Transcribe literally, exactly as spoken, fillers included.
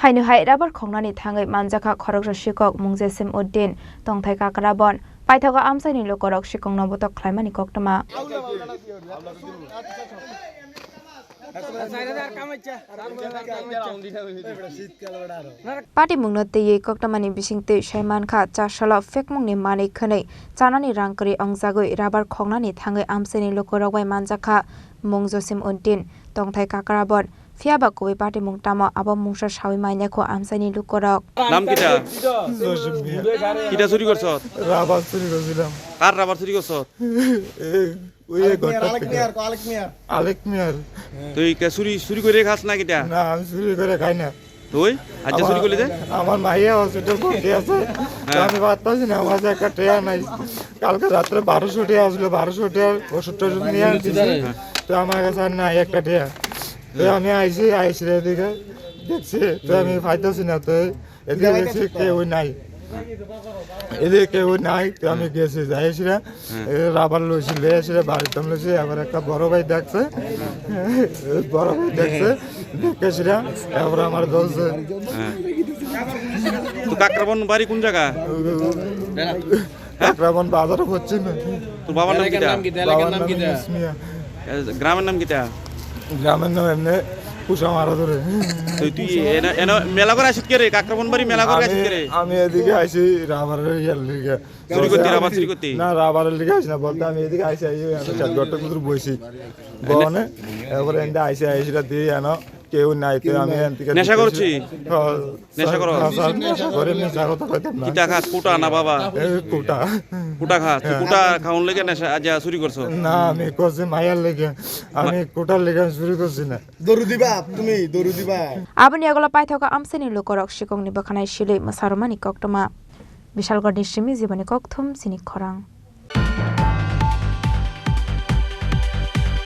Haino hai rabar khoknani thangwi manjakha khoroksa sikok mung Jesim Uddin, tongthai Kakrabon. Paithago amchaini lukorok sikokno botok khlaimani koktwma. Patimungno twiwi koktwmani bisingtwi sai mankha, chasalo phekmungni manwi khwnwi chanani rang kwrwi ongjagwi rabar khoknani thangwi amchaini lukurok bai manjakha mung Josim Uddin, tongthai Kakrabon. Phiyaba kubui patimung tamo abo mungsa sawi manya kho amchaini lukurok. Nam kita? Josim Miya. Kita churi korsot? Rabar churi korsilam. Kar rabar churi korsot? Oye, Alek মিয়ার, ঘটনা আলেক থেকে। মিয়ার, আলেক মিয়ার। আলেক মিয়ার। তুই কে চুরি, চুরি করে খাস না কিতা? না, আমি চুরি করে খাই না। তুই? আচ্ছা, আমার, চুরি করলি যে? আমার মাইয়া হসপিটাল ভর্তি আছে। তো হ্যাঁ। আমি পারতাছি না, আমার কাছে একটা টেয়া নাই। কালকে রাত্রে বারোশো টেয়া আসলো, বারোশো টেয়া ওষুধ টষুধ নিয়ে আনতেছি। হ্যাঁ। তো আমার কাছে আর নাই একটা টেয়া। তো হ্যাঁ। আমি আইছি, আইছি এদিকে, দেখছি, তো আমি পাইতাছি না। তো এদিকে দেখছি কেউ নাই। এদিকে কেউ নাই, তো আমি গেছি, যাই আসিরা, হুম। এ, রাবার লইছি, লই আসিরা, বাড়িতে লইছি, আবার একটা বড় ভাই ডাকছে, বড় ভাই ডাকছে, দেখেছিরা, এবার আমার বলছে। হ্যাঁ। তো কাকরাবন বাড়ি কোন জায়গা? কাকরাবন বাজার পশ্চিমে। তোর বাবার নাম কিতা? এলাকার নাম কিতা? এলাকার বাবার নাম নাম কিতা? ইউনুস মিয়া। এ, গ্রামের নাম কিতা? গ্রামের নাম এমনি কুসা মারা ধরে। তুই, তুই এনে, এনে মেলা করে আসিত কে রে? কাকরাবন বাড়ি মেলা করে আমি, আসিত কে রে? আমি এদিকে আইছি রাবারের ইয়ার লিগে। চুরি করতে, রাবার চুরি করতে? না, রাবারের লিগে আইছি না, বলতে আমি এদিকে আইছি, আইছি, আমি চার ঘন্টা ভিতরে বইছি। বনে, এরপরে এনদে আইছি, আইছি রাতে এনো, কেউ নাই, তো আমি এন থেকে নেশা করছি? হ্যাঁ, নেশা করো? হ্যাঁ, স্যার, নেশা করে, মিছা কথা কইতাম না। কিতা খাস, কুটা না বাবা? এ, কুটা। কুটা খাস? তুই হ্যাঁ। কুটা খাওন লেগে নেশা, আজ চুরি করছো? না, আমি করছি মায়ার লেগে, আমি কুটার লেগে চুরি করছি না। দৌড় দিবা তুমি, দৌড় দিবা। Aboni yagulo paithago amchaini lukurok sikokni bwkhanai silwi mwsarwmani koktwma. Bishalgarhni simi Jiboni Kokthum chini khorang.